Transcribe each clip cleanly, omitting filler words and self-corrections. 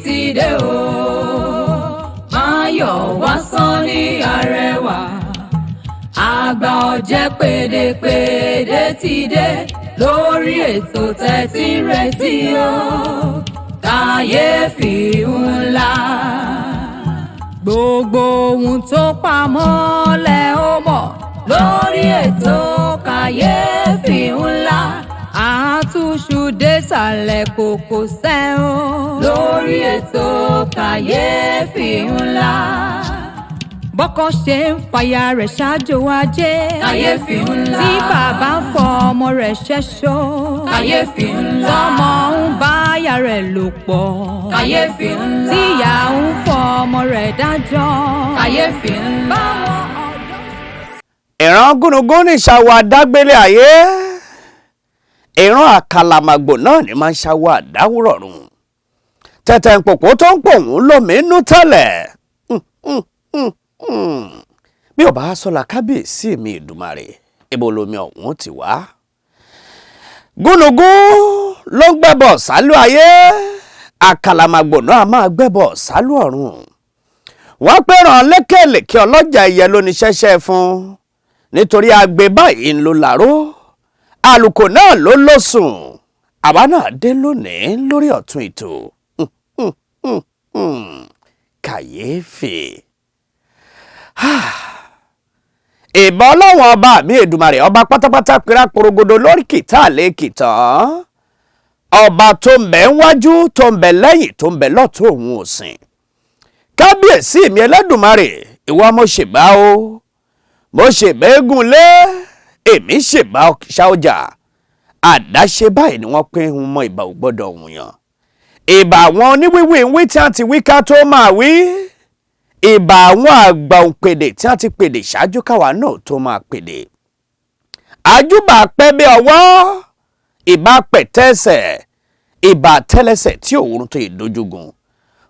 ti dé o. Máyọ̀wá Sanni Arẹwà, àgbà ọ̀jẹ̀ pèdèpèdè ti dé lórí ètò tẹ́tí ń retí o. Kàyéfì ńlá. Gbogbo ohun tó pamọ́ lẹ ó mọ̀ lórí ètò Kàyéfì ńlá. Àtúnṣu désàlẹ̀ kòkò sẹ́ o. Lórí ètò Kàyéfì ńlá. Bọ́kọ ṣe ń fàyà rẹ̀ ṣáájú ajé. Kàyéfì ńlá. Tí bàbá ń fọ ọmọ rẹ̀ ṣẹ́ṣọ́. Kàyéfì ńlá. Tọmọ ń báyà rẹ̀ lò pọ̀. Kàyéfì ńlá. Tíyà ń fọ ọmọ rẹ̀ dájọ́. Kàyéfì ńlá. Báwọn ọ̀dọ́. Ìran gúnugún ní ṣàwọ̀ àdágbélé ayé, ìran àkàlàmàgbò náà ní máa ń ṣàwọ̀ àdáwúrọ̀rùn. Tẹ̀tẹ̀ ń pòpò tó ń pòun lómi inú tẹ́lẹ̀. Bí ò bá sọlá kábíyèsí mi Ìdùmarè, ibo lomi ọ̀hún ti wá. Gúnugún ló ń gbẹ́bọ̀ sálú ayé, àkàlàmàgbò náà máa gbẹ́bọ̀ sálú ọ̀run. Wọ́n pẹ̀ràn lékèlèkè ọlọ́jà ẹyẹ ló ní ṣẹ́ṣẹ́ fún, nítorí agbe báyìí ń lo làró, àlùkò náà ló lóṣùn. Àwa náà dé lónìí lórí ọ̀tún ètò kàyéfì. Ìbọn ọlọ́wọ̀n ọba mi Èdùmàrè, ọba pátápátá pera porogodo lórí kìtá àlè kìtàn, ọba tó ń bẹ níwájú, tó ń bẹ lẹ́yìn, tó ń bẹ lọ́tún òun òsìn. Kábíyèsí mi Ẹlẹ́dùmarè, ìwọ mo ṣèbá o, mo ṣèbá eégún lé, èmi ṣèbá ṣáọjà. Àdáṣe báyìí ni wọ́n pín un mọ́, ìbà ò gbọ́dọ̀ wùyàn. Ìbà àwọn oníwíwí ń wí tí wọ́n ti wí ká tó máa wí, ìbà àwọn àgbà òǹpèdè tí wọ́n ti pèdè ṣáájú káwa náà tó máa pèdè. Àjúbà pẹ́ bí ọwọ́, ìbà pẹ̀tẹ́sẹ̀, ìbà tẹ́lẹsẹ̀ tí òórùn tó ìdójúgun.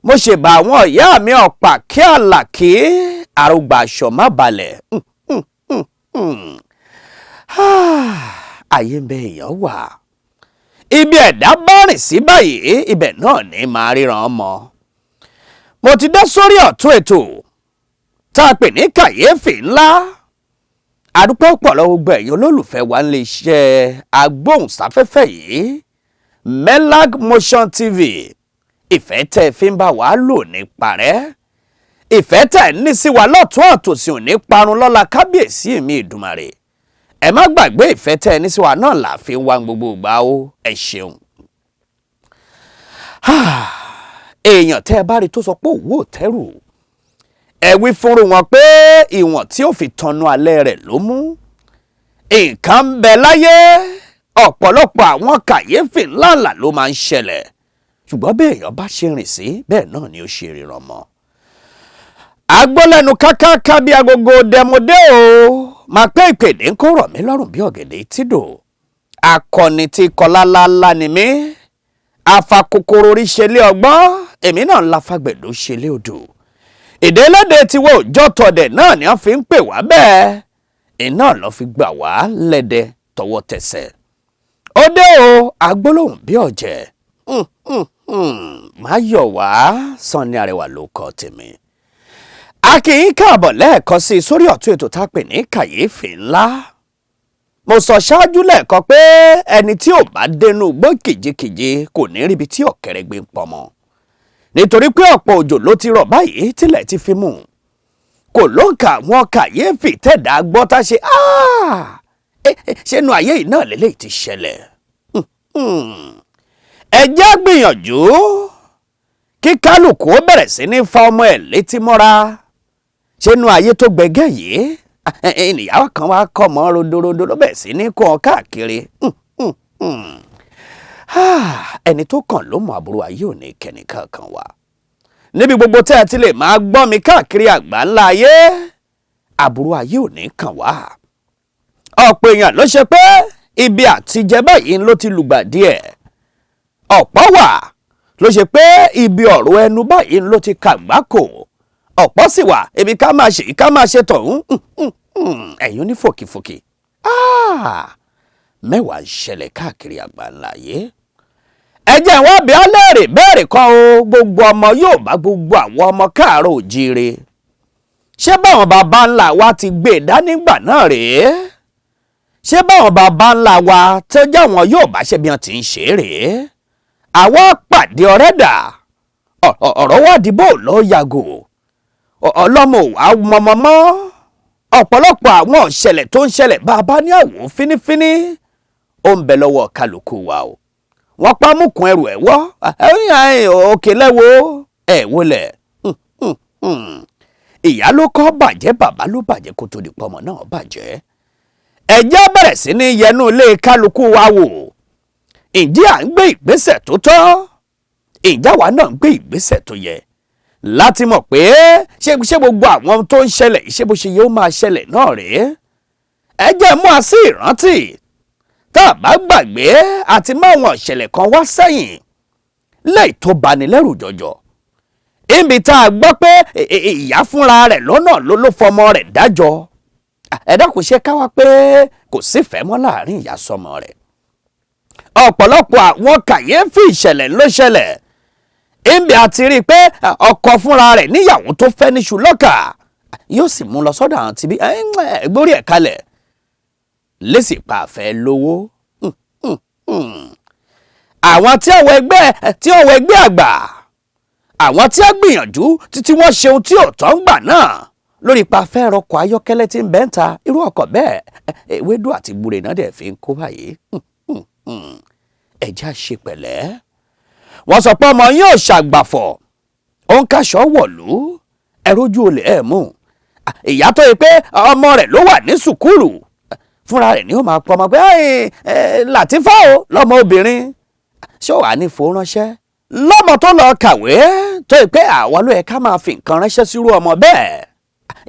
Mo ṣèbà àwọn ìyá mi ọ̀pá kí àlàkí àrùgbà aṣọ má balẹ̀. Ayé ń bẹ, èèyàn wà. Ibi ẹ̀dá bá rìn sí báyìí, ibẹ̀ náà ní máa ríran ọmọ. Mo ti dé sórí ọ̀tún ètò tá a pè ní Kàyéfì Ńlá. Àdúpẹ́ pọ̀ lọ́wọ́ gbogbo ẹ̀yin olólùfẹ́ wa nílé iṣẹ́ agbóhùnsáfẹ́fẹ́ yìí, Melag Motion TV. Ìfẹ́ tẹ́ ẹ fi ń bá wa lò ní parẹ́, ìfẹ́ tẹ́ ẹ ní sí wa lọ́tún àtòsí ò ní parun lọ́la kábíyèsí mi Ìdùmarè. Ẹ má gbàgbé, ìfẹ́ tẹ́ ẹ ní sí wa náà là fi ń wá gbogbo ìgbà o. Ẹ ṣeun. Èèyàn tẹ́ ẹ bá rí tó sọ pé òwò tẹ́rù, ẹ wí fúnru wọn pé ìwọ̀n tí ó fi tanú alẹ́ rẹ̀ ló mú. Nǹkan ń bẹ láyé, ọ̀pọ̀lọpọ̀ àwọn kàyéfì ńláńlá ló máa ń ṣẹlẹ̀, ṣùgbọ́n bí èèyàn bá ṣe rìn sí bẹ́ẹ̀ náà ni ó ṣe ríran mọ́. Agbólẹ́nu kákáká bí agogo dẹmọdé o, máa pé ìpèdè ń kó rọ̀ mí lọ́rùn bí ọ̀gẹ̀dẹ̀ tídò. Akọni tí kọlálálá ni mí, afakokoro orí ṣe lé ọgbọ́n, èmi náà ń lafagbẹ̀dọ̀ ṣe lé odò. Ìdẹ́lẹ́dẹ̀ tiwọ́ òjọ́ tọ̀dẹ̀ náà ni wọ́n fi ń pè wá bẹ́ẹ̀, iná lọ́ fi gbà wá lẹ́dẹ̀ tọwọ́ tẹsẹ̀. Ó dé o, agbólóhùn bí ọ̀jẹ̀ Máyọ̀wá Sanni Arẹwà ló kọ tèmi. A kì í káàbọ̀ lẹ́ẹ̀kan sí i sórí ọ̀tún ètò tá a pè ní Kàyéfì Ńlá. Mo sọ ṣáájú lẹ́ẹ̀kan pé ẹni tí ò bá dénú igbó kìjikìji kò ní ríbi tí ọ̀kẹ́rẹ́ gbé ń pọnmọ, nítorí pé ọ̀pọ̀ òjò ló ti rọ̀ báyìí tílẹ̀ ti fi mú. Kò ló ń ka àwọn kàyéfì tẹ̀dá gbọ́ tá ṣe ṣé inú ayé yìí náà lélẹ́yìí ti ṣẹlẹ̀. Ẹ jẹ́ gbìyànjú kí kálukú ó bẹ̀rẹ̀ sí ní fa ọmọ ẹ̀ létí mọ́ra. Ṣé inú ayé tó gbẹgẹ́ yìí ìyàwó kan wá kọ́ ọmọ rodorodo ló bẹ̀rẹ̀ sí ní kọ́ ọ káàkiri. Ẹni tó kàn ló mọ, àbúrò ayé ò ní kẹ́nìkan kan wá. Níbi gbogbo tẹ́ ẹ ti lè máa gbọ́ mi káàkiri àgbáńlá ayé, àbúrò ayé ò ní kàn wá. Ọ̀pọ̀ èèyàn ló ṣe pé ibi àtijẹ báyìí ló ti lùgbàdì ẹ̀, ọ̀pọ̀ wà ló ṣe pé ibi ọ̀rọ̀ ẹnu báyìí ló ti kàgbákò, ọ̀pọ̀ sì wà ibi ká máa ṣe ká máa ṣe tọ̀hún. Ẹ̀yin onífòkìfòkì, mẹ́wàá ń ṣẹlẹ̀ káàkiri àgbáńlá ayé. Ẹ jẹ́ wá bi á léèrè béèrè kan o, gbogbo ọmọ Yorùbá, gbogbo àwọn ọmọ káàárọ̀ òjíire, ṣé báwọn baba ńlá wa ti gbé e dání gbà náà rèé? Ṣé báwọn baba ńlá wa tó jẹ́ àwọn Yorùbá ṣe bí wọ́n ti ń ṣe rèé? Àwa pàdé ọ̀rẹ́ dà, ọ̀rọ̀ wá dìbò ló yàgò ọlọ́mọ àmọ́mọ́mọ́. Ọ̀pọ̀lọpọ̀ àwọn ìṣẹ̀lẹ̀ tó ń ṣẹlẹ̀ bàbá ní àwò fínífíní, ó ń bẹ lọ́wọ́ kálukú wa o. Wọ́n pa mùkún ẹrù ẹ̀ wọ́ òkè lẹ́wọ́ ẹ̀ wọlé. Ìyá ló kọ́ bàjẹ́, bàbá ló bàjẹ́, kó tó di pọ́mọ náà bàjẹ́. Ẹ̀jẹ̀ bẹ̀rẹ̀ sí ní yẹnu ilé kálukú wa wò. Ǹjẹ́ à ń gbé ìgbésẹ̀ tó tọ́? Ǹjẹ́ àwa náà ń gbé ìgbésẹ̀ tó yẹ láti mọ̀ pé ṣé gbogbo àwọn tó ń ṣẹlẹ̀, ṣé bó ṣe yẹ ó máa ṣẹlẹ̀ náà rèé? Ẹ jẹ́ mú a sí ìrántí, tá a bá gbàgbé àti máwọn ìṣẹ̀lẹ̀ kan wá sẹ́yìn lẹ́yìn tó bani lẹ́rù jọjọ, ibi tá a gbọ́ pé ìyá fúnra rẹ̀ lọ́nà ló fọmọ rẹ̀ dájọ́. Ẹ dákun, ṣe ká wá pé kò sífẹ̀ẹ́ mọ́ láàrin ìyá sọmọ rẹ̀? Ọ̀pọ̀lọpọ̀ àwọn kàyéfì ìṣẹ̀lẹ̀ ló ṣẹlẹ̀ ibi àti rí i pé ọkọ fúnra rẹ̀ níyàwó tó fẹ́ níṣu lọ́kà, yóò sì mú lọ sọ́dọ̀ àwọn tibí gbórí ẹ̀ kalẹ̀ lẹ́sì pa àfẹ́ lówó. Àwọn tí ọwọ́ ẹgbẹ́ àgbà, àwọn tí a gbìyànjú títí wọ́n ṣe ohun tí ò tọ́ ń gbà náà lórí ipa fẹ́ rọkọ̀ ayọ́kẹ́lẹ́ tí ń bẹ́ ń ta irú ọkọ̀ bẹ́ẹ̀, ewédú àti gbúre náà dẹ̀ fi ń kó báyìí. Ẹ̀já ṣe pẹ̀lẹ́. Wọ́n sọ pé ọmọ yín ò ṣàgbàfọ̀, ó ń kaṣọ wọ̀lú, ẹ̀rọ ojú olè ẹ̀ mú. Ìyá tó yẹ pé ọmọ rẹ̀ ló wà ní sùkúrù, fúnra rẹ̀ ni ó máa pọ̀ ọmọ pé Làtífà o, lọ́mọ obìnrin, ṣé wàá ní fowó ránṣẹ́ lọ́mọ tó lọ kàwé, tó yẹ pé àwa ló yẹ ká máa fi nǹkan ránṣẹ́ sí irú ọmọ bẹ́ẹ̀?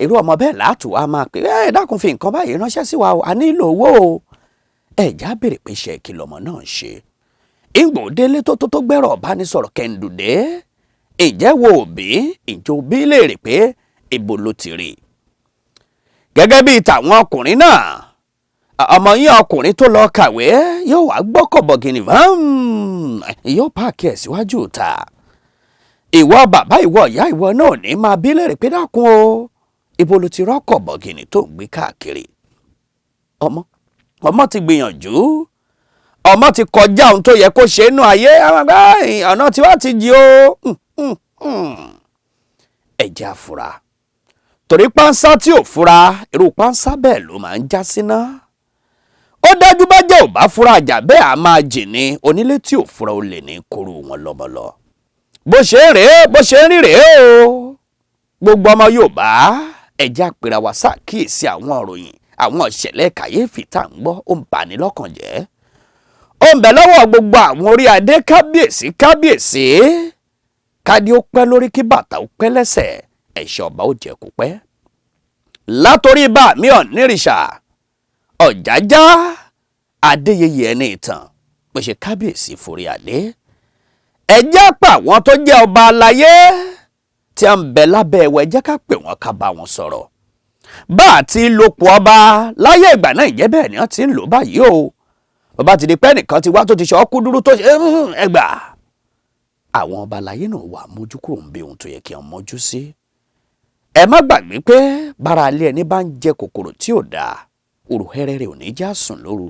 Irú ọmọ bẹ́ẹ̀ látù wá máa pè é, dákun, fi nǹkan báyìí ránṣẹ́ sí wa o, a nílò owó o. Ẹ̀já béèrè pé ṣe kí lọmọ náà ń ṣe ìgbò délé tó gbẹ́rọ̀ ọ̀bánisọ̀rọ̀ kẹ́ńdùdé? Ìjẹ́ wo òbí, ìjọ òbí léèrè pé ibo ló ti rí? Gẹ́gẹ́ bíi tàwọn ọkùnrin náà, ọmọ yín ọkùnrin tó lọ kàwé yóò wá gbọ́kọ̀ bọ̀gìnì, yóò park ẹ̀ síwájú ìta. Ìwọ bàbá, ìwọ ìyá, ìwọ náà ní máa bí léèrè pé dákun o, ibo ló ti rọ́kọ̀ bọ̀gìnì tó ń gbé káàkiri? Ọmọ ti gbìyànjú, ọmọ ti kọjá ohun tó yẹ kó ṣe nínú ayé, ọ̀nà tí wàá ti jí o. Ẹ jẹ́ á fura, torí pánsá tí ò fura, irú pánsá bẹ́ẹ̀ ló máa ń já síná. Ó dájú, bá jẹ́ ò bá fura, àjà bẹ́ẹ̀ á máa jìn ní onílé tí ò fura, ó lè ní kóró wọn lọ́mọlọ. Bó ṣe ń rèé, bó ṣe ń rí rèé o. Gbogbo ọmọ Yorùbá, ẹ jẹ́ á pera wa ṣàkíyèsí. Àwọn ìròyìn, àwọn ìṣẹ̀lẹ̀ kàyéfì tá à ń gbọ́, ó ń bani lọ́kàn jẹ́. Ó ń bẹ lọ́wọ́ gbogbo àwọn orí adé, kábíyèsí, kábíyèsí, kádé ó pẹ́ lórí, kí bàtà ó pẹ́ lẹ́sẹ̀, ẹ̀ṣẹ̀ ọba ó jẹ́ kó pẹ́. Látòrí bá mi Ọ̀nìrìṣà Ọ̀jájá Adéyẹyẹ ẹni ìtàn, bó ṣe kábíyèsí forí adé, ẹ jẹ́ pa àwọn tó jẹ́ ọba aláyé tí a ń bẹ lábẹ́ ẹ̀wọ̀, ẹ jẹ́ ká pè wọ́n, ká bá wọn sọ̀rọ̀. Bá a ti lòpọ̀ ọba láyé ìgbà náà, ìjẹ́ bẹ́ẹ̀ ni wọ́n ti ń lò báyìí o? Bàbá ti di pẹ́ nìkan ti wá tó ti ṣe ọkú dúró tó ṣe ẹgbà, àwọn ọba aláyé náà wà mójú kúrò ń bí ohun tó yẹ kí wọ́n mójú sí. Ẹ má gbàgbé pé bára alẹ́ ẹni bá ń jẹ kòkòrò tí ò dáa, òrùhẹ́rẹ́rẹ́ ò ní já sùn lóru.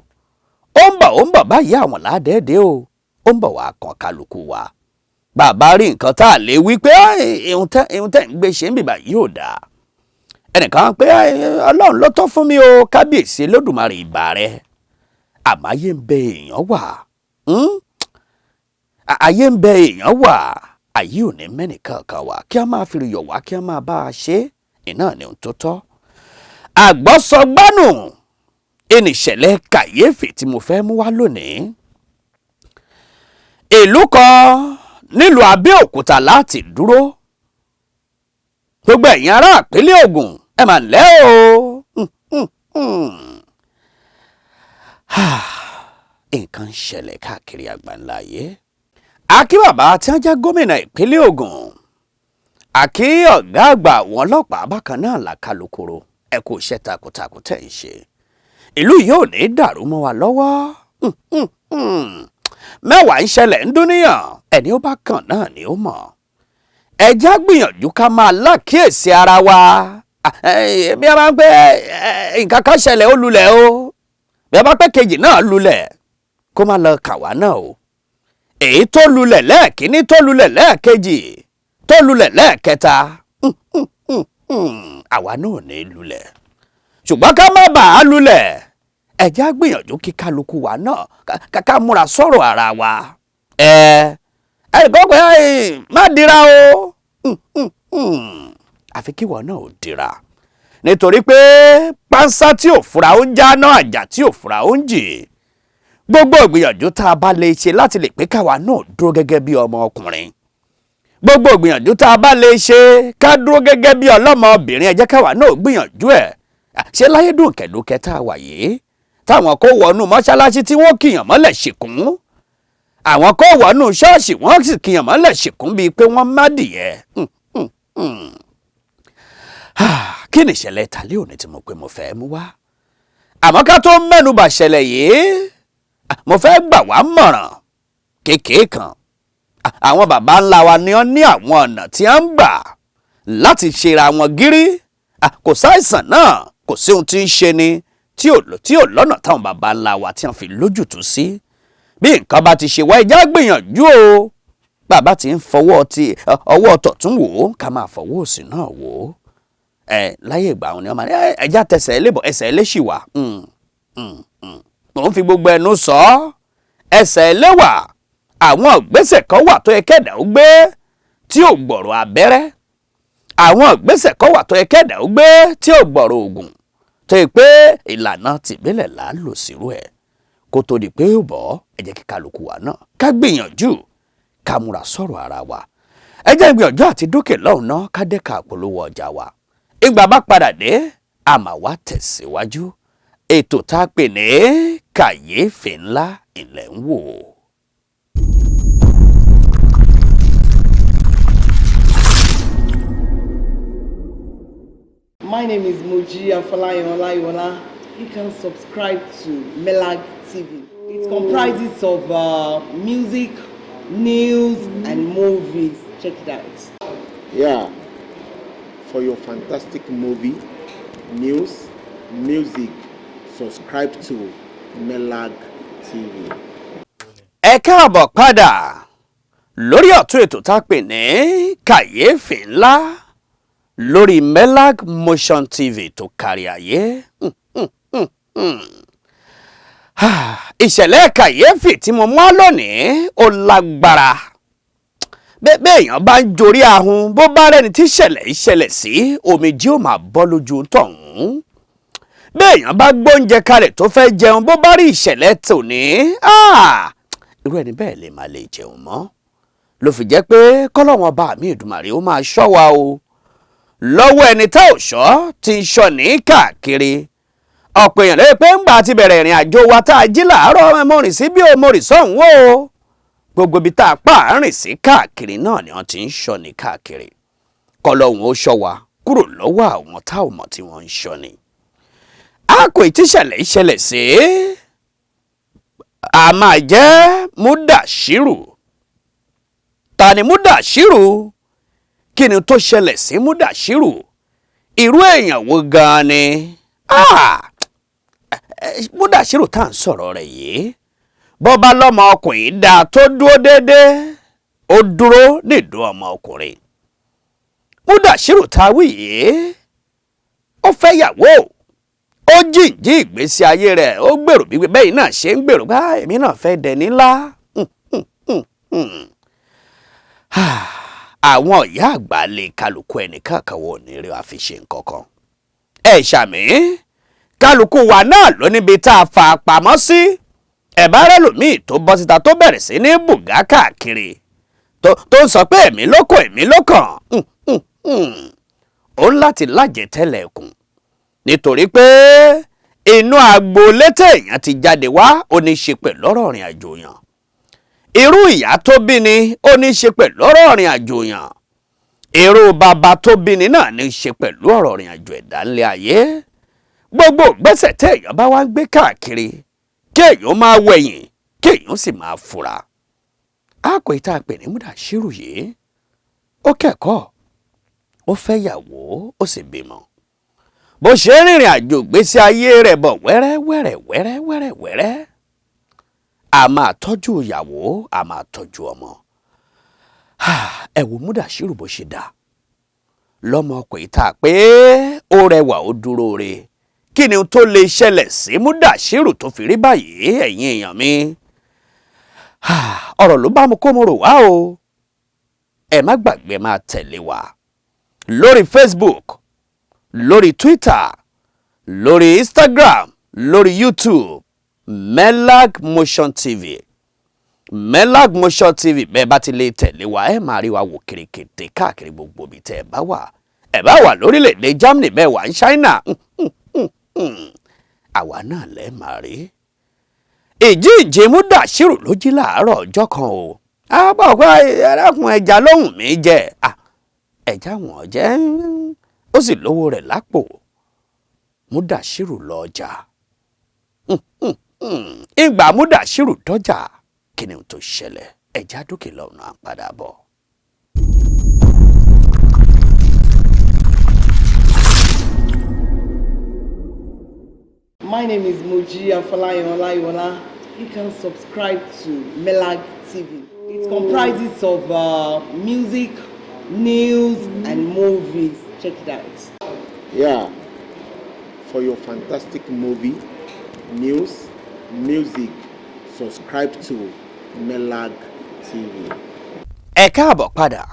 Ó ń bọ̀, ó ń bọ̀ báyìí, àwọn làádẹ́ẹ̀dẹ́ o, ó ń bọ̀ wá kan kálukú wa. Bàbá rí nǹkan tá a lè wí pé ihun tẹ́ ń gbé ṣe ń bìbà yìí ò dáa, ẹnìkan pé Ọlọ́run ló tọ́ fún mi o, kábíyèsí Olódùmarè, ìbà rẹ. Àmọ́ ayé ń bẹ, èèyàn wà, ayé ń bẹ, èèyàn wà, ayé ò ní mẹ́nìkan kan wà kí a máa fi yọ̀ wá, kí a máa bá a ṣe iná ní ohun tó tọ́. Àgbọ́sọgbánù ìnìṣẹ̀lẹ̀ kàyéfì tí mo fẹ́ mú wá lónìí, ìlú kan nílùú Abẹ́òkúta láti dúró. Gbogbo ẹ̀yin ará ìpínlẹ̀ Ògùn, ẹ mà ǹlẹ́ o. Nǹkan ń ṣẹlẹ̀ káàkiri àgbáńlá ayé. Akí bàbá tí wọ́n jẹ́ gómìnà ìpínlẹ̀ Ògùn, àkí ọ̀gá àgbà àwọn ọlọ́pàá, bákan náà làkàlùkòrò, ẹ kú iṣẹ́ takuntakun tẹ̀ ń ṣe. Ìlú yìí ò ní dàrú mọ́ wa lọ́wọ́. Mẹ́wàá ń ṣẹlẹ̀ ń dúníyàn, ẹni ó bá kàn náà ni ó mọ̀. Ẹ jẹ́ á gbìyànjú ká máa lákìyèsí ara wa. Bí a bá ń pẹ́ nǹkan kan ṣẹlẹ̀, ó lulẹ̀ o, bí a bá pẹ́ kejì náà lulẹ̀, kó má lọ kà wá náà o. Èyí tó lulẹ̀ lẹ́ẹ̀kíní, tó lulẹ̀ lẹ́ẹ̀kejì, tó lulẹ̀ lẹ́ẹ̀kẹta, àwa náà ò ní lulẹ̀. Ṣùgbọ́n ká má bàa lulẹ̀, ẹ jẹ́ á gbìyànjú kí kálukú wa náà ká múra sọ̀rọ̀ ara wa. Ẹ ẹ gbọ́ pé má dira o, àfi kí ìwọ náà ò dira, nítorí pé pánsá tí ò fura ó ń jáná, àjà tí ò fura ó ń jì. Gbogbo ìgbìyànjú tá a bá lè ṣe láti lè pé káwa náà dúró gẹ́gẹ́ bí ọmọ ọkùnrin, gbogbo ìgbìyànjú tá a bá lè ṣe ká dúró gẹ́gẹ́ bí ọlọ́mọbìnrin, ẹ jẹ́ káwa náà gbìyànjú ẹ̀. Ṣé láyé dùnkẹ̀dùnkẹ̀ tá a wà yìí, táwọn kó wọnú mọ́ṣáláṣí tí wọ́n kìyàn mọ́lẹ̀ ṣìkún, àwọn kó wọnú ṣọ́ọ̀ṣì wọ́n sì kìyàn mọ́lẹ̀ ṣìkún bíi pé wọ́n má dìyẹ. Kí ni ìṣẹ̀lẹ̀ tàlẹ́ òní tí mo pé mo fẹ́ mú wá? Àmọ́ ká tó mẹ́nubà ṣẹlẹ̀ yìí, mo fẹ́ gbà wá mọ̀ràn kékeré kan. Àwọn baba ńlá wa ni wọ́n ní àwọn ọ̀nà tí wọ́n ń gbà láti ṣera wọn gírí. Kò sáìsàn náà, kò sí ohun tí ń ṣe ni tí ò lọ́nà táwọn baba ńlá wa tí wọ́n fi lójútùú sí. Bí nǹkan bá ti ṣe wá, ẹjá gbìyànjú o. Bàbá ti ń fọwọ́ ti ọwọ́ tọ̀tún wò ó, ká máa fọwọ́ òsì náà wò ó. Ẹ láyé ìgbà wọn ni wọ́n máa ní ẹjá tẹsẹ̀ ẹlẹ́bọ̀, ẹsẹ̀ ẹlẹ́ṣì wà. Mò ń fi gbogbo ẹnu sọ ọ́, ẹsẹ̀ ẹlẹ́wà. Àwọn ìgbésẹ̀ kan wà tó yẹ kẹ́dà ó gbé tí ò gbọ̀rọ̀ abẹ́rẹ́, àwọn ìgbésẹ̀ kan wà tó yẹ kẹ́dà ó gbé tí ò gbọ̀rọ̀ ògùn, tó yẹ pé ìlànà tìbílẹ̀ là á lò sírú ẹ̀ kó tó di pé ó bọ̀. Ẹ jẹ́ kí kálukú wa náà ká gbìyànjú ká múra sọ̀rọ̀ ara wa. Ẹ jẹ́ gbìyànjú àti dókè lọ́hùn náà, ká dẹ́ka àpolówó ọjà wa. Ìgbà bá padà dé, a máa wá tẹ̀síwájú ètò tá a pè ní kàyéfì ńlá ilẹ̀ ń wò. My name is Moji Afolayan Olayiwola. You can subscribe to Melag TV. It comprises of music, news, and movies. Check it out. Yeah, for your fantastic movie, news, music, subscribe to Melag TV. Ẹ káàbọ̀ padà lórí ọ̀tún ètò tá a pè ní kàyéfì ńlá lórí Melag Motion TV tó kárí ayé. Ìṣẹ̀lẹ̀ kàyéfì tí mo mú wá lónìí ó lágbára. Bẹ́ẹ̀ èèyàn bá ń jorí ahun, bó bá rẹ́ni tí ìṣẹ̀lẹ̀ ìṣẹ̀lẹ̀ sí, omijé ó máa bọ́ lójú tọ̀hún. Bẹ́ẹ̀ èèyàn bá gbóúnjẹ kalẹ̀ tó fẹ́ jẹun, bó bá rí ìṣẹ̀lẹ̀ tòní, irú ẹni bẹ́ẹ̀ lè má lè jẹun mọ́. Ló fi jẹ́ pé kọ́lọ́wọ́n bá mi Èdùmàrè ó máa ṣọ́ wa o lọ́wọ́ ẹni tá ò ṣọ́ ti ń ṣọ́ ní káàkiri. Ọ̀pọ̀ èèyàn lóye pé ńgbà ti bẹ̀rẹ̀ ìrìn àjò wa tá a jí làárọ̀, mo rìn sí bí o, mo rìn sọ́hùn o, gbogbo ibi tá a pa à ń rìn sí káàkiri náà ni wọ́n ti ń ṣọ́ ní káàkiri. Kọ́lọ́hún ó ṣọ́ wa kúrò lọ́wọ́ àwọn tá ò mọ̀ tí wọ́n ń ṣọ́ ni. A kò tí ṣẹlẹ̀ ìṣẹ̀lẹ̀ sí a máa jẹ́ Múdàṣírù. Ta ni Múdàṣírù? Kí ni tó ṣẹlẹ̀ sí Múdàṣírù? Irú èèyàn wo gan-an ni Múdàṣírù tá à ń sọ̀rọ̀ rẹ̀ yìí? Bọ́ba lọ́mọ ọkùnrin dáa tó dúró déédéé, ó dúró nídùú ọmọ ọkùnrin. Múdàṣírù tá a wí yìí, ó fẹ́ yàwó, ó jíǹjí ìgbésí ayé rẹ̀, ó gbèrò bí bẹ́ẹ̀ náà ṣe ń gbèrò bá èmi náà fẹ́ dẹni ńlá. Àwọn ìyá àgbà lè kálukú ẹnìkan kan wò ní rí àfi ṣe nǹkan kan. Ẹ ṣàmì, kálukú wa náà ló níbi tá a fà pamọ́ sí. Ẹ̀bá rẹ̀ lòmíì tó bọ́ síta tó bẹ̀rẹ̀ sí ní bùgá káàkiri tó ń sọ pé èmi ló kàn, èmi ló kàn. Ó ń láti lájẹ tẹ́lẹ̀ kùn, nítorí pé inú agboolé téèyàn ti jáde wá ó ní í ṣe pẹ̀lú ọ̀rọ̀ ìrìn àjò yàn. Irú ìyá tó bí ni ó ní í ṣe pẹ̀lú ọ̀rọ̀ ìrìn àjò yàn. Irú bàbá tó bí ni náà ní í ṣe pẹ̀lú ọ̀rọ̀ ìrìn àjò ẹ̀dá ńlẹ̀ ayé. Gbogbo ìgbésẹ̀ téèyàn bá wá ń gbé káàkiri, kéèyàn máa wẹ̀yìn Kéèyàn sì máa fura. Àkó ìta pè ní Mudashiru yìí, ó kẹ́kọ̀ọ́, ó fẹ́ yàwó, ó sì bímọ. Bó ṣe ń rìnrìn àjò gbésí ayé rẹ̀ bọ̀ wẹ́rẹ́ wẹ́rẹ́ wẹ́rẹ́ wẹ́rẹ́ wẹ́rẹ́, a máa tọ́jú ìyàwó, a máa tọ́jú ọmọ. Ẹ wo Mudashiru bó ṣe dà lọ́mọ ọkùnrin tá a pé ó rẹwà, ó dúró re. Kí ni tó lè ṣẹlẹ̀ sí Mudashiru tó fi rí báyìí? Ẹ̀yin èèyàn mi, ọ̀rọ̀ ló bá mu kó mo rò wá o. Ẹ má gbàgbé máa tẹ̀lé wa lórí Facebook, lórí Twitter, lórí Instagram, lórí YouTube, Melag Motion TV, Melag Motion TV. Bẹ́ẹ̀ bá ti lè tẹ̀lé wa, ẹ máa rí wa wò kìrìkìtì káàkiri gbogbo ibi tẹ́ ẹ bá wà. Ẹ bá wà lórílẹ̀‐èdè Germany, bẹ́ẹ̀ wà ní China, àwa náà lẹ́ẹ̀ máa rí. Ìjíǹde Mudashiru ló jí láàárọ̀ ọjọ́ kan o. Àbọ̀ pé ẹlẹ́kùn ẹja lóhùn mi jẹ ẹja wọn jẹ́, ó sì lówó rẹ̀ lápò. Mudashiru lọ ọjà. Ìgbà Mudashiru dọ́jà, kí ni tó ṣẹlẹ̀? Ẹja dókè lọ́nà, àpadà bọ̀. My name is Moji Afolayan Olayiwola. You can subscribe to Melag TV. It comprises of music, news, and movies. Check it out. Yeah, for your fantastic movie, news, music, subscribe to Melag TV. Ẹ káàbọ̀ padà.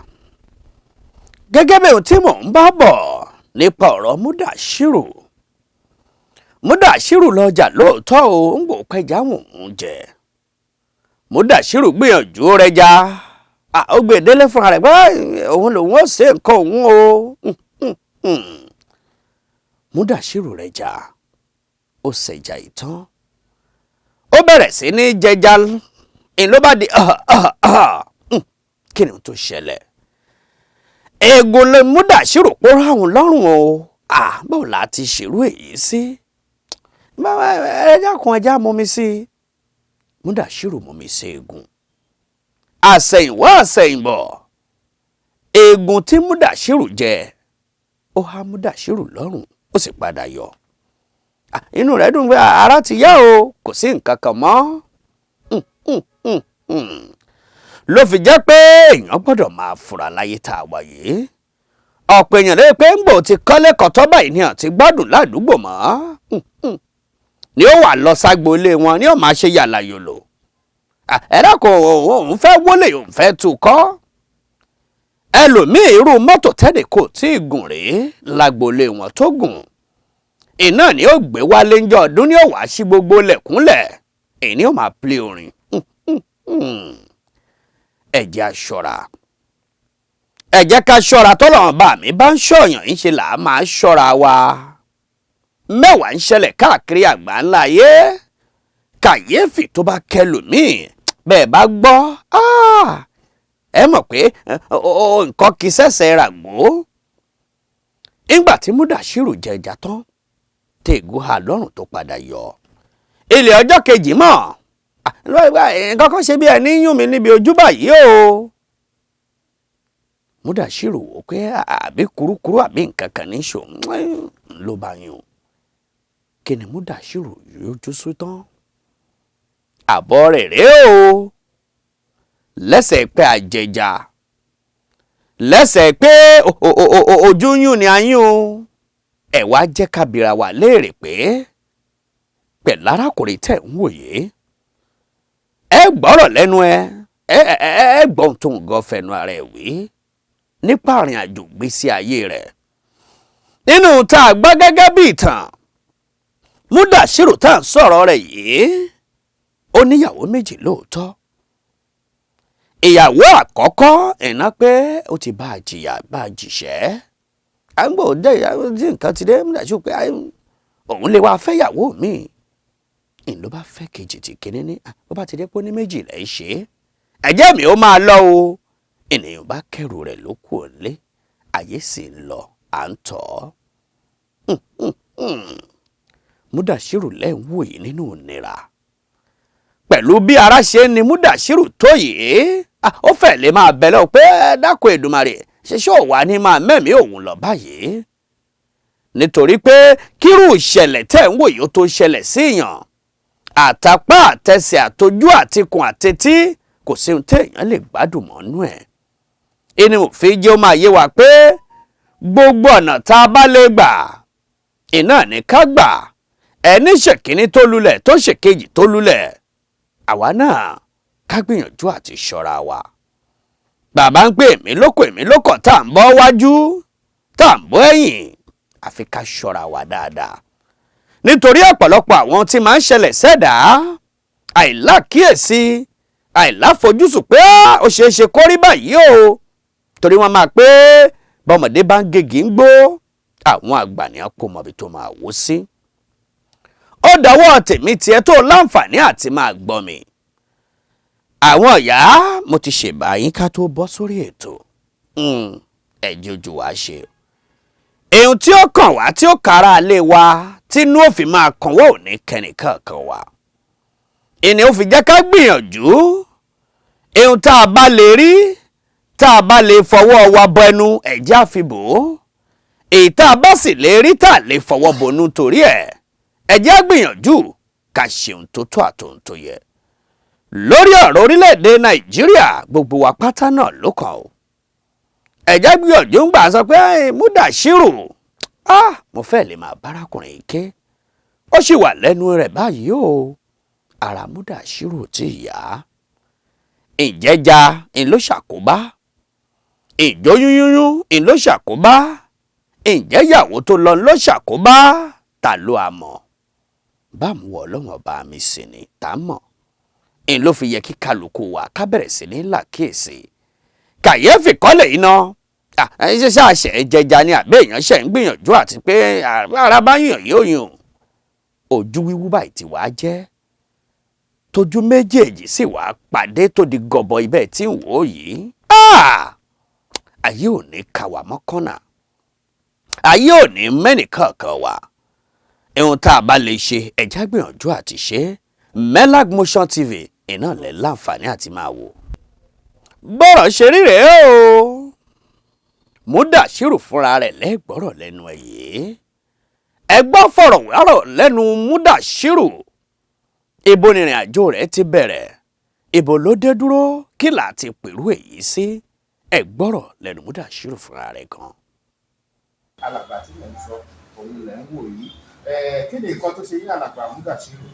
Gẹ́gẹ́ bí ohun tí mò ń bá bọ̀ nípa ọ̀rọ̀ Mudashiru, Mudashiru lọ́jà lóòótọ́ o, ń gbò pẹ́já wọ̀n ń jẹ. Mudashiru gbìyànjú rẹ̀ já, ó gbé délé fúnra rẹ̀ pé òun lòun ó ṣe nǹkan òun o. Mudashiru rẹ̀ já, ó ṣẹja ìtàn, ó bẹ̀rẹ̀ sí ní jẹja ń ló bá di. Kí ni tó ṣẹlẹ̀? Eegun lè Mudashiru pòórá òun lọ́rùn o. Báwo la ti ṣerú èyí sí? Ẹja kan, ẹja mú mi sí. Mudashiru mú mi sí eegun. Àsẹ̀yìnwá àsẹ̀yìnbọ̀, eegun tí Mudashiru jẹ, ó há Mudashiru lọ́rùn, ó sì padà yọ. Inú rẹ̀ dùn pé ara ti yá o, kò sí nǹkan kan mọ́. Ló fi jẹ́ pé èèyàn gbọ́dọ̀ máa fura láyé tá a wà yìí. Ọ̀pọ̀ èèyàn lè pé ń gbò ti kọ́lé kọ̀tọ́ báyìí ni àti gbádùn ládùúgbò mọ́ ni ó wà lọ ságbo ilé wọn ni ó máa ṣe yàlà yòlò. Ẹ̀rọ kò, òun fẹ́ wọlé, òun fẹ́ tù kọ́. Ẹlòmíì, irú mọ́tò tẹ́lẹ̀ kò tí ì gùn rèé lágboolé wọn tó gùn iná ni ó gbé wálé ńjọ́ ọdún, ni ó wàá sí gbogbo lẹ̀kúnlẹ̀, èyí ni ó máa plé orin. Ẹ jẹ́ á ṣọ́ra, ẹ jẹ́ ká ṣọ́ra. Tọ́lọ́run bá mi bá ń ṣọ̀yàn ń ṣe là á máa ṣọ́ra wa. Mẹ́wàá ń ṣẹlẹ̀ káàkiri àgbà ńlá ayé. Kàyéfì tó bá kẹlòmíì bẹ́ẹ̀ bá gbọ́, ẹ mọ̀ pé nǹkan kì í ṣẹ̀ṣẹ̀ ràgbó. Nígbà tí Mudashiru jẹ ẹja tán, tègún ha lọ́rùn tó padà yọ, ilẹ̀ ọjọ́ kejì mọ̀ nǹkan kan ṣe bí ẹni yún mi níbi ojú báyìí o. Mudashiru wò pé àbí kurukuru àbí nǹkan kan ní ṣòun ló bá yún. Kí ni Mudashiru yójú sú tán? Àbọ̀ rẹ̀ rèé o, lẹ́sẹ̀ pé àjẹjà, lẹ́sẹ̀ pé ojú yún ni ayún o. Ẹ̀ wá jẹ́ ká bira wa léèrè pé pẹ̀lú arákùnrin tẹ̀ ń wòye, ẹ gbọ́rọ̀ lẹ́nu ẹ, ẹ gbọ́n tó ń gan fẹnu ara ẹ̀ wí nípa àrìn àjò gbésí ayé rẹ̀ nínú tá a gbọ́ gẹ́gẹ́ bí ìtàn. Mudashiru tá à ń sọ̀rọ̀ rẹ̀ yìí, ó níyàwó méjì lóòótọ́. Ìyàwó àkọ́kọ́ ìná pé ó ti bá a jìyà, bá a jìṣẹ́, à ń gbọ́ dé ìyàwó tí nǹkan ti dé. Mudashiru pé òun lè wá fẹ́yàwó mi ìn ló bá fẹ́ kejì. Tí kínní ní bó bá ti dé pé ó ní méjì lẹ́ ṣe é, ẹ̀jẹ̀ mi ó máa lọ o. Ènìyàn bá kẹrù rẹ̀ ló kù òǹlé, ayé sì ń lọ, à ń tọ̀ ọ́. Mudashiru lẹ́ ń wò yìí nínú ìnira. Pẹ̀lú bí ara ṣe ń ni Mudashiru tó yìí, ó fẹ́ lè máa bẹ̀ lọ pé dákun Èdùmàrè, ṣe ṣó wà ní máa mẹ́mìí òun lọ báyìí? Nítorí pé kírú ìṣẹ̀lẹ̀ tẹ̀ ń wò yìí ó tó ṣẹlẹ̀ sí èèyàn, àtàpá àtẹsẹ̀ àtojú àtikùn àtetí, kò sí ohun téèyàn lè gbádùn mọ́nú ẹ̀. Inú òfin jẹ́ ó máa yé wa pé gbogbo ọ̀nà tá a bá lè gbà iná ní ká gbà. Ẹni ṣèkíní tó lulẹ̀ tó ṣèkejì tó lulẹ̀, àwa náà ká gbìyànjú àti ṣọ́ra wa. Bàbá ń pè èmi lóko èmi lóko, tá à ń bọ́ wájú tá à ń bọ́ ẹ̀yìn, àfi ká ṣọ́ra wa dáadáa, nítorí ọ̀pọ̀lọpọ̀ àwọn tí máa ń ṣẹlẹ̀ sẹ́dá, àìlákíyèsí, àìláfojúsùn pé ó ṣeé ṣe kó rí báyìí o, torí wọ́n máa pé bọ́mọdé bá ń gègé ń gbó, àwọn àgbà ní kò mọ̀bi tó máa wó sí. Ó dọwọ́ tèmi tiẹ̀ tó láǹfààní àti máa gbọ́ mi. Àwọn ìyá, mo ti ṣèbà yín ká tó bọ́ sórí ètò. Ẹ̀jẹ̀ ojú wa ṣe. Èyí tí ó kàn wá tí ó kára lé wa tínú òfin máa kàn wọ́n ò ní kẹ́nìkan kan wá. Ìní ó fi jẹ́ ká gbìyànjú. Èyí tá a bá lè rí, tá a bá lè fọwọ́ wa bọ ẹnu, ẹ̀jẹ̀ àfibò. Èyí tá a bá sì lè rí tá a lè fọwọ́ bonú torí ẹ̀, ẹ̀jẹ̀ á gbìyànjú ká ṣeun tó tó àtòun tó yẹ. Lórí ọ̀rọ̀ orílẹ̀-èdè Nàìjíríà, gbogbo wa pátá náà ló kàn ó. Ẹ̀jẹ̀ gbìyànjú ń gbà sọ pé Mudashiru, mo fẹ́ lè máa bárakùnrin yìí ké, ó sì wà lẹ́nu rẹ̀ báyìí o. Ara Mudashiru tí ì yá. Ìjẹ́ja ń ló ṣàkóbá, ìjó yúnyúnyún ń ló ṣàkóbá, ǹjẹ́ ìyàwó tó lọ ló ṣàkóbá, ta ló a mọ̀? Báwo Ọlọ́run ọba mi sì ni tá a mọ̀? Ń ló fi yẹ kí kálukú wa ká bẹ̀rẹ̀ sí ní làkíyèsí. Kàyéfì kọ́lẹ̀ iná ṣe ṣàṣẹ jẹja ni àbẹ́ èèyàn ṣe ń gbìyànjú àti pé ara bá yàn yóò yàn. Ojú wíwú báyìí ti wá jẹ́, tójú méjèèjì sì wá pàdé tó di gọbọ ibẹ̀ tí ń wò yìí. Ayé ò ní ka wà mọ́kànnà, ayé ò ní mẹ́nìkankan wà. Ihun tá a bá lè ṣe, ẹ̀já gbìyànjú àti ṣe. Melag Motion TV iná lẹ̀ láǹfààní àti máa wò. Bọ́rọ̀ ṣe rí rèé o. Mudashiru fúnra rẹ̀ lẹ́gbọ́rọ̀ lẹ́nu ẹ̀ yìí. Ẹ gbọ́ fọ̀rọ̀ wárọ̀ lẹ́nu Mudashiru. Ibo ni ìrìn àjò rẹ̀ ti bẹ̀rẹ̀? Ibo ló dé dúró? Kí là á ti pèrú èyí sí? Ẹ gbọ́rọ̀ lẹ́nu Mudashiru fúnra rẹ̀ gan. Alàgbà tí mò ń sọ òun lẹ̀ ń wò yìí. Kí ni nǹkan tó ṣe yín, alàgbà Mudashiru?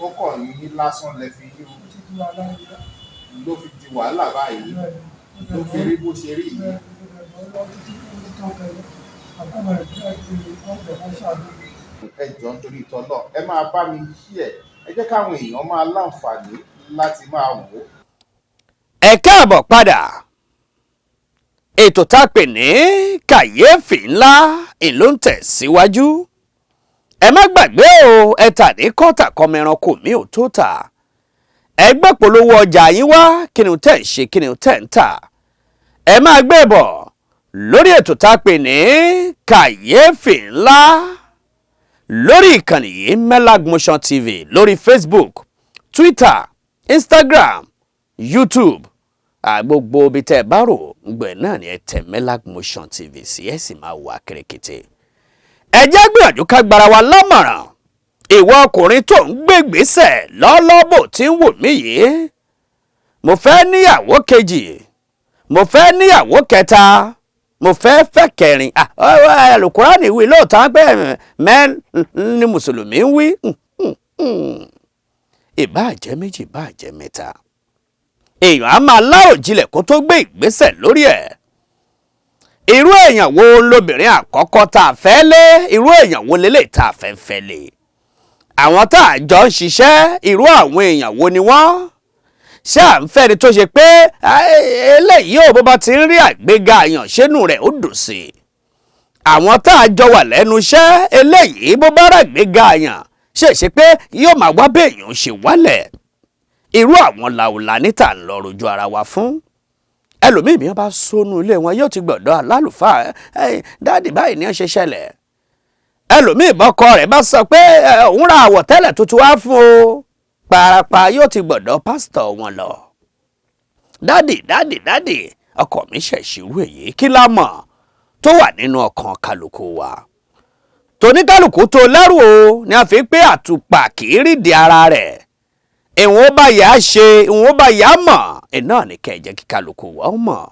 Ó kọ̀ yín lásán lẹ fi yí ló fi di wàhálà báyìí, ló fi rí bó ṣe rí yìí. Ẹ jọ̀ọ́ nítorí ìtọ́lọ̀, ẹ máa bá mi yí ẹ̀, ẹ jẹ́ káwọn èèyàn máa láǹfààní láti máa wò ó. Ẹ káàbọ̀ padà. Ètò tá a pè ní kàyéfì ńlá ìlú ń tẹ̀ síwájú. Ẹ má gbàgbé o, ẹ tà ní kọ́tà kọ́mọ ẹranko mi ò tó tà. Ẹ gbé polówó ọjà yín wá, kí ni tẹ̀ ń ṣe, kí ni tẹ̀ ń tà. Ẹ máa gbé bọ̀ lórí ètò tá a pè ní kàyéfì ńlá lórí ìkànnì yìí, Melag Motion TV, lórí Facebook, Twitter, Instagram, YouTube, gbogbo ibi tẹ́ ẹ bá rò ngbẹ̀ náà ni ẹ tẹ Melag Motion TV sí, ẹ sì máa wà kìrìkìtì. Ẹ jẹ́ gbìyànjú ká gbára wa lámọ̀ràn. Ìwọ ọkùnrin tó ń gbégbèsè lọ́lọ́bò tí ń wò mí yìí, mo fẹ́ níyàwó kejì, mo fẹ́ níyàwó kẹta, mo fẹ́ fẹ́ kẹrin. Àlùkùránì wí lóòótọ́ pé mẹ́ ni mùsùlùmí ń wí. Ìbáà jẹ́ méjì, ìbáà jẹ́ mẹ́ta, èèyàn á máa láròjinlẹ̀ kó tó gbé ìgbésẹ̀ lórí ẹ̀. Irú èèyàn wo lobìnrin àkọ́kọ́ tá a fẹ́ lé? Irú èèyàn wo lélẹ̀ tá a fẹ́ fẹ́ lé? Àwọn tá a jọ ń ṣiṣẹ́, irú àwọn èèyàn wo ni wọ́n? Ṣé à ń fẹ́ ni tó ṣe pé eléyìí ò bó bá ti ń rí àgbéga àyàn ṣénú rẹ̀ ó dùn sí i? Àwọn tá a jọ wà lẹ́nu iṣẹ́, eléyìí bó bá ràgbéga àyàn ṣe ṣe pé yóò máa wá béèyàn ṣe wálẹ̀? Irú àwọn làwùlà níta ń lọ rojú ara wa fún. Ẹlòmíì bí wọ́n bá sónú ilé wọn yóò ti gbọ̀dọ̀ alálùfáà, dáàdì báyìí ni ó ṣe ṣẹlẹ̀. Ẹlòmíì bọ́kọ rẹ̀ bá sọ pé òun ra àwọ̀tẹ́lẹ̀ tuntun wá fún o, parapa yóò ti gbọ̀dọ̀ pásítọ̀ wọn lọ. Dádì dádì dádì, ọkọ mi ṣẹ̀ṣirú èyí, kí la mọ̀ tó wà nínú ọkàn kálukú wa? Tóníkálukú tó lẹ́rù o ni a fi pé àtùpà kì í rídìí ara rẹ̀. Ìwọ̀n ó bá yà á ṣe, ìwọ̀n ó bá yà á mọ̀, iná ní kẹ́ ẹ jẹ́ kí kálukú wa ó mọ̀,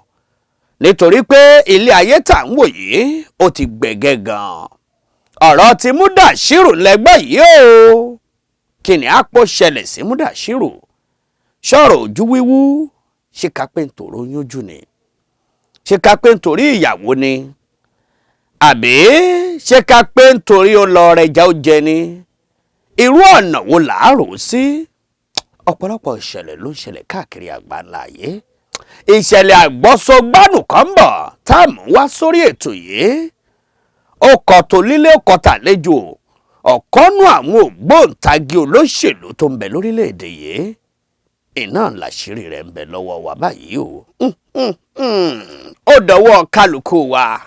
nítorí pé ilé ayé tà ń wò yìí ó ti gbẹ̀gẹ́ gan-an. Ọ̀rọ̀ ti Múdàṣírù lẹ́gbẹ́ yìí o, kí ni àpò ṣẹlẹ̀ sí Múdàṣírù? Ṣọ̀rọ̀ ojú wíwú, ṣé ká pé nítorí oyún jù ni? Ṣé ká pé nítorí ìyàwó ni? Àbí ṣé ká pé nítorí ó lọ rẹja ó jẹ ni? Irú ọ̀nà wo làárò sí? Ọ̀pọ̀lọpọ̀ ìṣẹ̀lẹ̀ ló ń ṣẹlẹ̀ káàkiri àgbáńlá ayé. Ìṣẹ̀lẹ̀ àgbọ́sọgbánù kan ń bọ̀ tá a mú wá sórí ètò yìí. Ó kọ tó lílé, ó kọ tàlejò, ọ̀kọ́nú àwọn ògbóǹtagì olóṣèlú tó ń bẹ lórílẹ̀‐èdè yìí, iná làṣírí rẹ̀ ń bẹ lọ́wọ́ wa báyìí o. Ó dọwọ́ kálukú wa.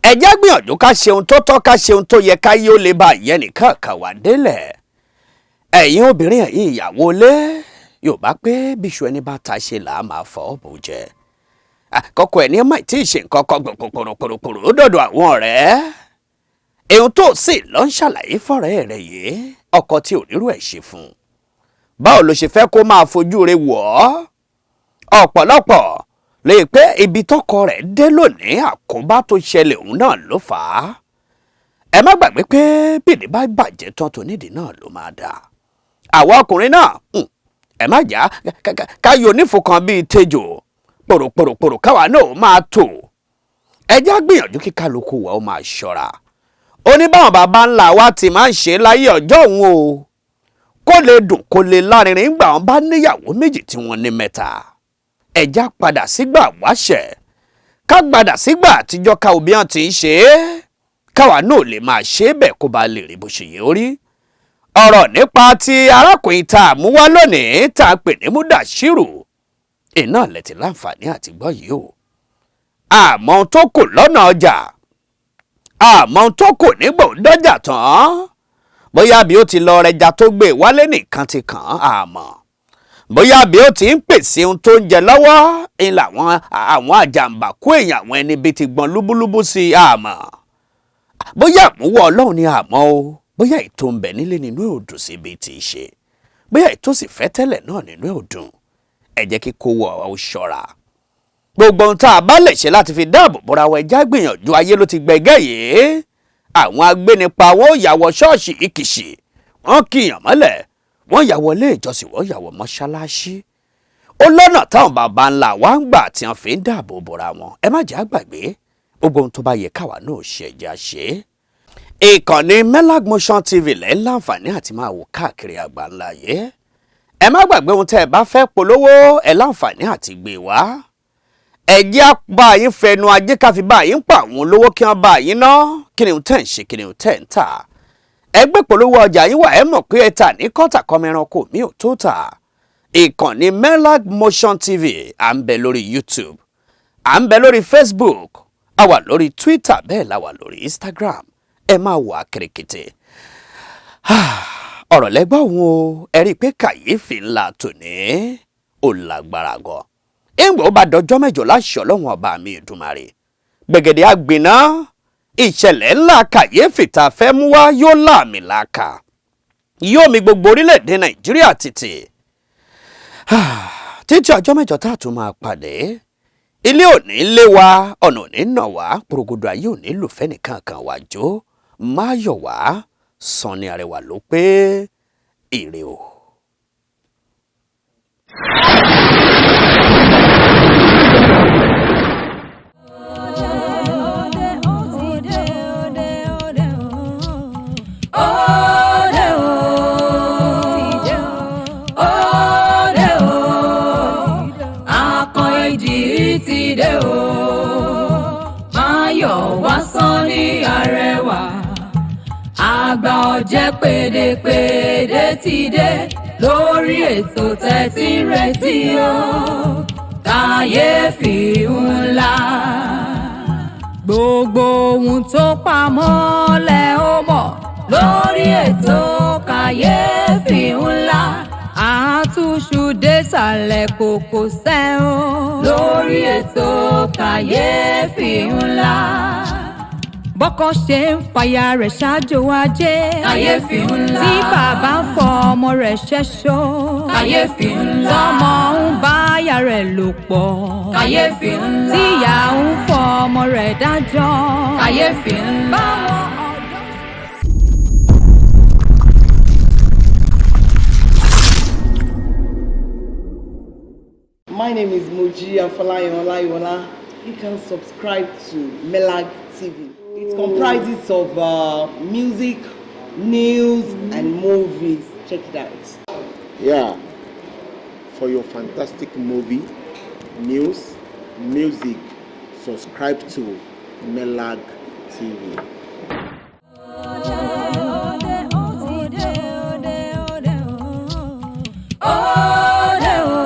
Ẹ jẹ́ gbìyànjú ká ṣe ohun tó tọ́, ká ṣe ohun tó yẹ, ká yí ó lè bá ìyẹn nìkan kan wà délẹ̀. Ẹ̀yin obìnrin, ẹ̀yin ìyàwó ilé, Yorùbá pé bíṣu ẹni bá ta ṣe là á máa fọ́ bò jẹ. Àkọ́kọ́ ẹni má tí ì ṣe nǹkan kan gbòkòròkòrò ó dọ̀dọ̀ àwọn ọ̀rẹ́. Èhun tó sì lọ ń ṣàlàyé fọ́rẹ́ rẹ̀ yìí, ọkọ tí ò rírú ẹ̀ ṣe fún un, báwo ló ṣe fẹ́ kó máa fojú rẹ̀ wọ̀ ọ́? Ọ̀pọ̀lọpọ̀ lè pé ibi tọkọ rẹ̀ dé lónìí, àkóbá tó ṣẹlẹ̀ òun náà ló fà á. Ẹ má gbàgbé pé bìdí bá bàjẹ́ tán, tó nídìí náà ló máa dà. Àwọn ọkùnrin náà, ẹ má jà ká yọ onífọkàn bíi tejò pòròpòròpòrò káwa náà ó máa tò. Ẹ já gbìyànjú kí kálukú wa ó máa ṣọ́ra. Ó ní báwọn bàbá ńlá wa ti máa ń ṣe láyé ọjọ́ òun o, kó lè dùn kó lè lárinrin ńgbà wọn bá níyàwó méjì tí wọ́n ní mẹ́ta. Ẹ já padà sígbà wáṣẹ̀, ká padà sígbà àtijọ́, ká òbí hàn ti ń ṣe é, káwa náà lè máa ṣe é bẹ́ẹ̀ kó ba lè rí bó ṣe yẹ ó rí. Ọ̀rọ̀ nípa ti arákùnrin tá a mú wá lónìí tá a pè ní Múdàṣírù iná lẹ́tì láǹfààní àti gbọ́ yìí o. Àmọ́ ohun tó kù lọ́nà ọjà, àmọ́ ohun tó kù nígbà ó dọ́jà tán, bóyá bí ó ti lọ rẹja tó gbé wálé nìkan ti kàn án, àmọ́ bóyá bí ó ti ń pèsè ohun tó ń jẹ lọ́wọ́ ń làwọn àwọn àjàǹbàkú èèyàn, àwọn ẹni bíi ti gbọ́n lúbúlúbú sí i, àmọ́ bóyá àmúwọ́ Ọlọ́run ni, àmọ́ o bóyá ètò ń bẹ nílé nínú ẹ̀ ò dùn síbi tí í ṣe, bóyá ètò sì fẹ́ tẹ́lẹ̀ náà nínú ẹ̀ ò dùn. Ẹ jẹ́ kí kó wọ ọ ṣọ́ra. Gbogbo ohun tá a bá lè ṣe láti fi dáàbò bóra wa, ẹjá gbìyànjú. Ayé ló ti gbẹgẹ́ yìí. Àwọn agbénipa wọn ò yà wọ ṣọ́ọ̀ṣì ìkìṣì, wọ́n kìyàn mọ́lẹ̀, wọ́n yà wọ ilé ìjọsìn, wọ́n yà wọ mọ́ṣáláṣí. Ó lọ́nà táwọn baba ńlá wa ń gbà tí wọ́n fi ń dáàbò bóra wọn. Ẹ má jẹ́ àgbàgbé gbogbo ohun tó bá yẹ káwa náà ṣe, ẹ̀já ṣe é. Ìkànnì Melag Motion TV lẹ́ ń láǹfààní àti máa wò káàkiri àgbáńlá yìí. Ẹ má gbàgbé, ohun tẹ́ ẹ bá fẹ́ polówó, ẹ láǹfààní àti gbé wá. Ẹ jẹ́ á bá yín fẹnu ajé, ká fi bá yín pa àwọn olówó kí wọ́n bá yín ná. Kí ni ohun tẹ́ ń ṣe? Kí ni ohun tẹ́ ń tà? Ẹ gbé polówó ọjà yín wá. Ẹ mọ̀ pé ẹ tà ní kọ́tà kọ́mẹ́ranko mi ò tó tà. Ìkànnì Melag Motion TV, à ń bẹ lórí YouTube, à ń bẹ lórí Facebook, a wà lórí Twitter, bẹ́ẹ̀ la wà lórí Instagram. Ẹ máa wà kìrìkìtì. Ọ̀rọ̀ lẹ́gbọ́n òun o. Ẹ rí i pé kàyéfì ńlá tòní ó lágbára gan. Ìgbà ó bá dọjọ́ mẹ́jọ láṣẹ Ọlọ́run ọba mi Èdùmàrè, gbẹ̀gẹ̀dẹ̀ àgbìnà ìṣẹ̀lẹ̀ ńlá kàyéfì tá a fẹ́ mú wá yóò láàmì làákà, yóò mi gbogbo orílẹ̀-èdè Nàìjíríà títì títí. Ọjọ́ mẹ́jọ tá a tún máa pàdé, ilé òní lé wa, ọ̀nà òní nà wá, porogodo ayé òní lùfẹ́ nìkan kan wá jó máyọ̀ wá. Sanni Arẹwà ló pé ire o. Òde o, òde o, akọ ìjì ti dé o, Máyọ̀ wá Sanni Arẹwà, àgbà ọ̀jẹ̀ pèdèpèdè ti dé lórí ètò tẹ́tí retí o, kàyéfì ńlá. Gbogbo ohun tó pamọ́ lẹ ó mọ̀ lórí ètò kàyéfì ńlá. Àtúnṣu désàlẹ̀ kòkò sẹ́ o. Lórí ètò kàyéfì ńlá. Bọ́kọ ṣe ń fàyà rẹ̀ ṣáájú ajé. Kàyéfì ńlá. Tí bàbá ń fọ ọmọ rẹ̀ ṣẹ́ṣọ́. Kàyéfì ńlá. Tọmọ ń báyà rẹ̀ lò pọ̀. Kàyéfì ńlá. Tíyà ń fọ ọmọ rẹ̀ dájọ́. Kàyéfì ńlá. Báwọn ọ̀dọ́. My name is Moji Afolayan Olayiwola. You can subscribe to Melag TV. It comprises of music, news, and movies. Check it out. Yeah, for your fantastic movie, news, music, subscribe to Melag TV. Òde o,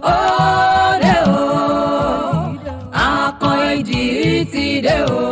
òde o, akọ ìjì ti dé o.